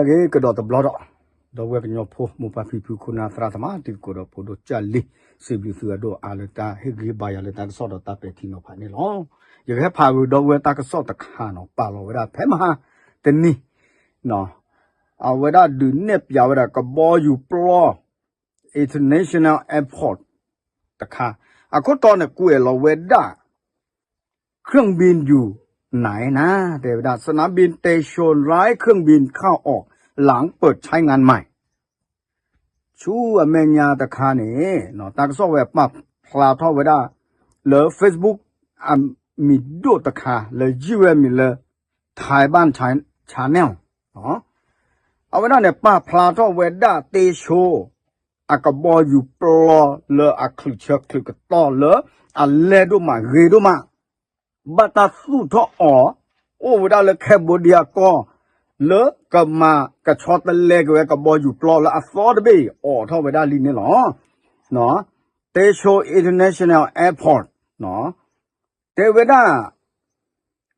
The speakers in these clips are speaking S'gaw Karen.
ကဲ ကဒီးတဘျီဒီး ဒီပုၢ်ဝဲၢ်ကညီဖိ မိၢ်ပၢ်ဖံဖု ခိၣ်နၢ်သရၣ်သမါ တံၤသကိးဒီးဖိဒိၣ်ကၢ်လံ, စံးဘျုးသုအဒိၣ်အါလၢတၢ်ဟ့ၣ်ဂံၢ်ဟ့ၣ်ဘါယၤလၢတၢ်ကစီၣ်ဒီးတၢ်ပဲာ်ထံနီၤဖးန့ၣ်လီၤ. ယကဟဲဖးဝံၤဒီပုၢ်ဝဲၢ်တၢ်ကစီၣ်တခါနီၤ ပာ်လီၤဝဲဒၣ်ဖဲမဟါတနံၤ အဝဲဒၣ်ဒုးနဲၣ်ပၠးဝဲဒၣ်ကဘီယူၤပျီ International Airport တခါ, အခိၣ်တီန့ၣ်ကွဲးလီၤဝဲဒၣ် เครื่องบินอยู่ไหนนะ တဲဝဲဒၣ် สนามบินเตโชร้ายเครื่องบินเข้าออกหลังเปิดใช้งานใหม่ ဆူအမဲာ်ညါတခါန့ၣ် တၢ်ကစီၣ်ဝဲပာ်ဖျါထီၣ်ဝဲဒၣ် လၢ Facebook အမံၤဒိၣ်တခါ လၢယုၢ်ဝဲမံၤလၢ Thai Ban Channel အဝဲဒၣ်န့ၣ် ပာ်ဖျါထီၣ်ဝဲဒၣ် တ့ဆိအကဘီယူၤပျီလၢအချုးဆၢချုးကတီၢ်လၢအလဲၢ်ဒိၣ်မးဂ့ၤဒိၣ်မး ဘၣ်တၢ်သူၣ်ထီၣ်အီၤ အိၣ်ဝဲဒၣ်လၢ Cambodia ကီၢ် လၢကမၤကဆီတလဲက့ၤဝဲကဘီယူၤပျီလၢအသီတဘ့ၣ်အံၤ အိးထီၣ်ဝဲဒၣ်လံန့ၣ်လီၤ. တ့ဆိ International Airport တဲဝဲဒၣ်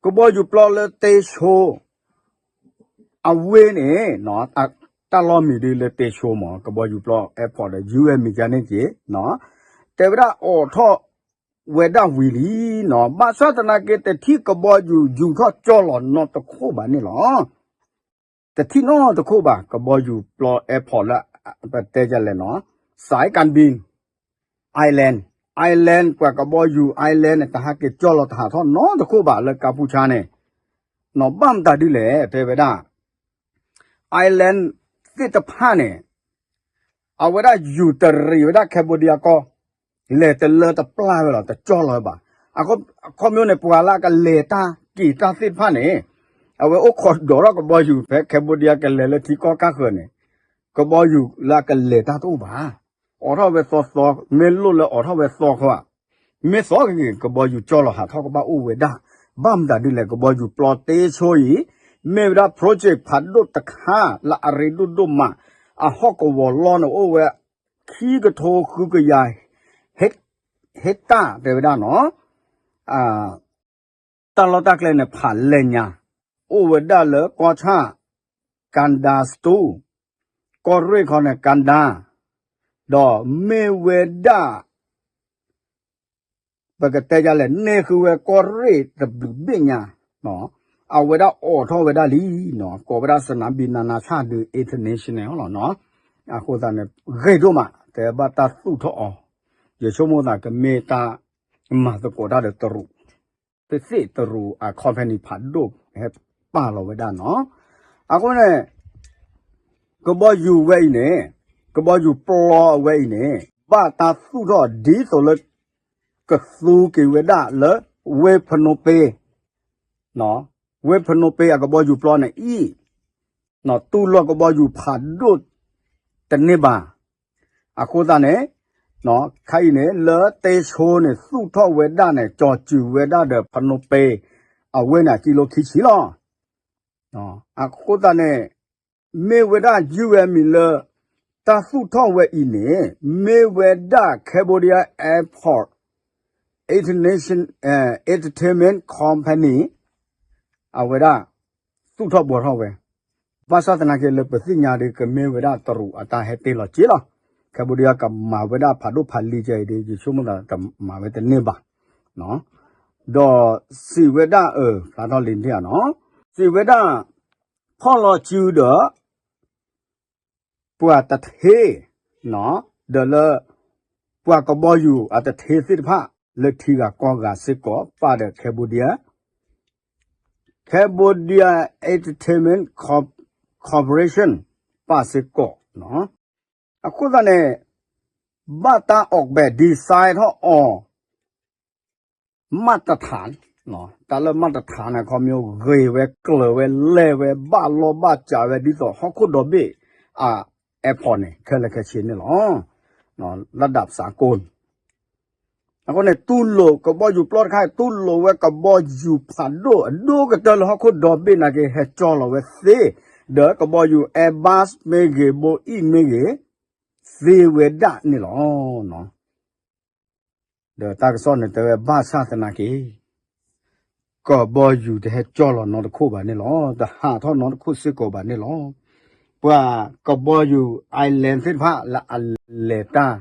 ကဘီယူၤပျီလၢတ့ဆိ အဝ့ၢ်န့ၣ် တၢ်လီၢ်မံၤဒ်လၢတ့ဆိမး ကဘီယူၤပျီ airport ဒီး ယူၢ်ဝဲမံၤကန့ၣ် က့ၤ တဲဝဲဒၣ်အိးထီၣ်ဝဲဒၣ်ဝံၤလံနီၤ ဘၣ်ဆၣ်သနာ်က့ တထံၣ်ကဘီယူၤယူၤထီၣ်ကၠီလီၤနီတခိၣ်ဘၣ်န့ၣ်လီၤ. တထံၣ်နီတခိၣ်ဘၣ် ကဘီယူၤပျီ airport လၢ ပတဲဒ်လဲၣ်နီၤ สายการบิน Island Island ပှၤကဘီယူၤ Island န့ၣ် တဟးက့ၤကၠီလီၤတဟးထီၣ်နီတခိၣ်ဘၣ်လၢကါပူၤဆါန့ၣ် နီၤ ဘၣ်မတၤဒ်လဲၣ် တဲဝဲဒၣ် Island သ့ၣ်တဖၣ်န့ၣ် အဝဲဒၣ်ယူၤတရံးဝဲဒၣ် Cambodia ကီၢ် လဲၤတလၢတပျၢ်ဝဲလီၤ တကၠီလီၤဝဲဘၣ်. အခီပညီန့ၣ် ပှၤလၢအကလဲၤတၢ်က့ၤတၢ်သ့ၣ်တဖၣ်န့ၣ် အဝဲအိၣ်ခိးဒိးထီၣ်ကဘီယူၤဖဲ Cambodia ကလဲၤလၢထံကီၢ်ကၢ်ဃၢၤန့ၣ် ကဘီယူၤလၢအကလဲၤတၢ်တအိၣ်ဘၣ်. အိးထီၣ်ဝဲသီသီ မ့ၢ်လိၣ်လၢအိးထီၣ်ဝဲသီခီဧါ မ့ၢ်သီက့ၤ ကဘီယူၤကၠီလီၤဟးထီၣ်ကဘၣ်အိၣ်ဝဲဒၣ်. ဘၣ်မတၤဒ်လဲၣ် ကဘီယူၤပျီတ့ဆိအံၤ မ့ၢ်ဝဲဒၣ် project ဖးဒိၣ်တခါ လၢအရ့ဒိၣ်ဒိၣ်မး အဟီၣ်ကဝီၤလီၢ်န့ၣ်အိၣ်ဝဲ ခံကထိဃုကယၤ ဟ့းတၢ် တဲဝဲဒၣ်နီၤ တၢ်လီၢ်တၢ်ကျဲန့ၣ် ဖးလဲၢ်ညါ အိၣ်ဝဲဒၣ်လၢကီၢ်ဆၣ် ကၤဒါစတူး ကီၢ်ရ့ၣ်ခီန့ၣ် ကၤဒါ ဒီးမ့ၢ်ဝဲဒၣ် ပကတဲဒ်လဲၣ် န့ၢ်ဃုာ်ဝဲကီၢ်ရ့ၣ်တဘျုးဘ့ၣ်ညါ အဝဲဒၣ်အိးထီၣ်ဝဲဒၣ်လံနီၤ ကိးဝဲဒၣ် စနၣ်ဘံၣ်နၣ်နၣ်ဆၣ်ဒုး international လီၤနီၤ. အဃိသတးန့ၣ် ဂ့ၤဒိၣ်မး တဲဘၣ်တၢ်သူၣ်ထီၣ်အီၤ ယဆိကမိၣ်သးကမ့ၢ်တၢ်မၤသကိးတၢ်ဒီးတရူး သ့ၣ်သ့ၣ်တရူးအ company ဖးဒိၣ် ဟဲပာ်လီၤဝဲဒၣ်နီၤ. အဃိန့ၣ် ကဘီယူၤဝဲအံၤန့ၣ် ကဘီယူၤပျီအဝဲအံၤန့ၣ် ဘၣ်တၢ်သူၣ်ထီၣ်ဒ်သိးလၢ ကသူက့ၤဝဲဒၣ်လၢ ဝ့ၢ်ဖနိပ့ ဝ့ၢ်ဖနိပ့အကဘီယူၤပျီန့ၣ်အံၤ တူၢ်လိာ်ကဘီယူၤဖးဒိၣ်တန့ၢ်ဘၣ်. အဃိသတးန့ၣ် ခါအံၤန့ၣ် လၢတ့ဆိန့ၣ် သူၣ်ထီၣ်ဝဲဒၣ်န့ၣ် ကၠီၤစုၤဝဲဒၣ်ဒီးဖနိပ့ အဝ့ၢ်န့ၣ် ကံလိခံဆံလီၤ. အဃိသတးန့ၣ် မ့ၢ်ဝဲဒၣ်ယုၢ်ဝဲမံၤလၢ တၢ်သူၣ်ထီၣ်ဝဲအံၤန့ၣ် မ့ၢ်ဝဲဒၣ် Cambodia Airport Internation Entertainment Company အဝဲဒၣ် သူၣ်ထီၣ်ဘှီထီၣ်ဝဲ ဘၣ်ဆၣ်သနာ်က့လၢပသ့ၣ်ညါဒီး ကမ့ၢ်ဝဲဒၣ်တရူးအတၢ်ဟဲတ့ၢ်လီၤစ့လီၤ. Cambodia ကမၤဝဲဒၣ်ဖးဒိၣ်ဖးလံၤကဲအံၤဒီး ယဆိကမိၣ်သးတမၤဝဲတန့ၢ်ဘၣ်. ဒီးစံးဝဲဒၣ်အၢ ဖျါထီၣ်လံန့ၣ်နီၤ စံးဝဲဒၣ် ဖီၣ်လီၤစုဒီး ပှၤတထ့ ဒီးလၢ ပှၤကဘီယူၤအတထ့သ့ၣ်တဖၣ် လၢထံဂၤကီၢ်ဂၤစ့ၢ်ကီး ပာ်ဒီး Cambodia Cambodia Entertainment Corporation ပာ်စ့ၢ်ကီး အဃိသတးန့ၣ် ဘၣ်တၢ်အီၣ်ဘဲၣ် design ထီၣ်အီၤ မၢ်တထၣ် တၢ်လၢမၢ်တထၣ်န့ၣ် ခီမ့ၢ်ဂ့ၤဝဲကျၢၤဝဲလဲၢ်ဝဲ ဘၣ်လီၢ်ဘၣ်စးဝဲ ဒ်သိးဟီၣ်ခိၣ်ဒီဘ့ၣ်အ airport န့ၣ် ခဲလၢာ်ခဲဆ့န့ၣ်လီၤ. လၢဒၣ်ပစးကိၣ်န့ၣ် အဃိန့ၣ် တူၢ်လိာ်ကဘီယူၤပျီတခါ တူၢ်လိာ်ဝဲကဘီယူၤဖးဒိၣ်အဒိၣ်ကတၢၢ်လၢဟီၣ်ခိၣ်ဒီဘ့ၣ်နာ်က့ ဟဲကၠီလီၤဝဲသ့ ဒီးကဘီယူၤ Airbus မ့ၢ်ဂ့ၤ Boeing မ့ၢ်ဂ့ၤ သ့ဝဲဒၣ်န့ၣ်လီၤ. ဒီးတၢ်ကစီၣ်န့ၣ်တဲဝဲဘၣ်ဆၣ်သနာ်က့ ကဘီယူၤတဟဲကၠီလီၤနီတခိၣ်ဘၣ်န့ၣ်လီၤ. တဟးထီၣ်နီတခိၣ်စ့ၢ်ကီးဘၣ်န့ၣ်လီၤ. ပှၤကဘီယူၤ island သ့ၣ်တဖၣ်လၢအလဲၤတၢ်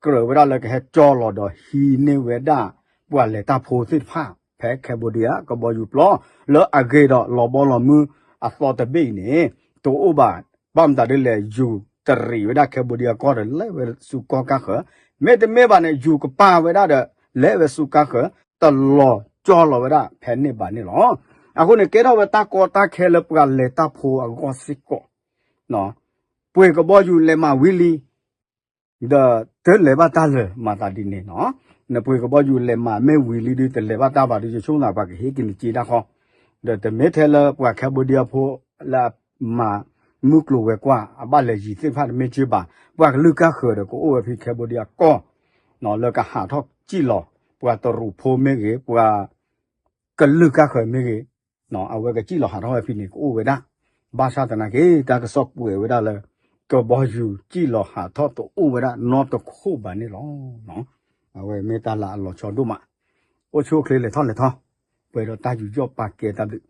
ကြၢးဝဲဒၣ်လၢကဟဲကၠီလီၤဒီးဟံးန့ၢ်ဝဲဒၣ် ပှၤလဲၤတၢ်ဖိသ့ၣ်တဖၣ် ဖဲ Cambodia ကဘီယူၤပျီ လၢအဂ့ၤဒီးလီၤဘီလီၤမုၢ်အသီတဘ့ၣ်အံၤန့ၣ် တအိၣ်ဘၣ် ဘၣ်မတၤဒ်လဲၣ် ယူၤတရံးဝဲဒၣ် Cambodia ကီၢ်ဒီးလဲၤဝဲဆူကီၢ်ကၢ်ဃၢၤ, မ့တမ့ၢ်ဘၣ်န့ၣ် ယူၤကပာ်ဝဲဒၣ်ဒီး လဲၤဝဲဆူကၢ်ဃၢၤ တလီၤကၠီလီၤဝဲဒၣ်ဖဲန့ၣ်ဘၣ်န့ၣ်လီၤ. အဃိန့ၣ် ကဲထီၣ်ဝဲတၢ်ကီတၢ်ခဲလၢပှၤလဲၤတၢ်ဖိအဂီၢ်စ့ၢ်ကီး ပှ့ၤကဘီယူၤလဲၤမၤဝံၤလံ ဒီးတလဲၤဘၣ်တၢ်လၢၤ မၤသးဒ်န့ၣ်နီၤ. နပှ့ၤကဘီယူၤလဲၤမၤမ့ၢ်ဝံၤလံဒီး တလဲၤဘၣ်တၢ်ဘၣ်ဒီး ယဆိကမိၣ်သးပှၤကဟ့ၣ်က့ၤနစ့တၢ်ဃီ, ဒီးတမ့ၢ်ထဲလၢပှၤ Cambodia ဖိလၢအမၤမုၢ်ကျိၤဝဲၤကွာ် အဘၣ်လဲၤယံၤသ့ၣ်တဖၣ်တမ့ၢ်က့ဘၣ်, ပှၤကလုာ်ကၢ်ဃၢၤဒီးကအိၣ်ဝဲဖဲ Cambodia ကီၢ် လၢကဟးထီၣ်စံၣ်လီၤ, ပှၤတရူးဖိမ့ၢ်ဂ့ၤ, ပှၤကလုာ်ကၢ်ဃၢၤမ့ၢ်ဂ့ၤ အဝဲကစံၣ်လီၤဟးထီၣ်ဝဲဖဲန့ၣ် ကအိၣ်ဝဲဒၣ်. ဘၣ်ဆၣ်သနာ်က့ တၢ်ကစီၣ်ကွဲးဝဲဒၣ်လၢ ကဘီယူၤစံၣ်လီၤဟးထီၣ်တအိၣ်ဝဲဒၣ်နီတခိၣ်ဘၣ်န့ၣ်လီၤ. အဝဲမ့ၢ်တၢ်လၢအလီၤဆီဒိၣ်မး, အိၣ်ဆူၣ်အိၣ်ချ့လဲၤထီၣ်လဲၤထီ, ပှဲၤဒီးတၢ်ယူးယီၣ်ပာ်ကဲတၢ်ဘျုး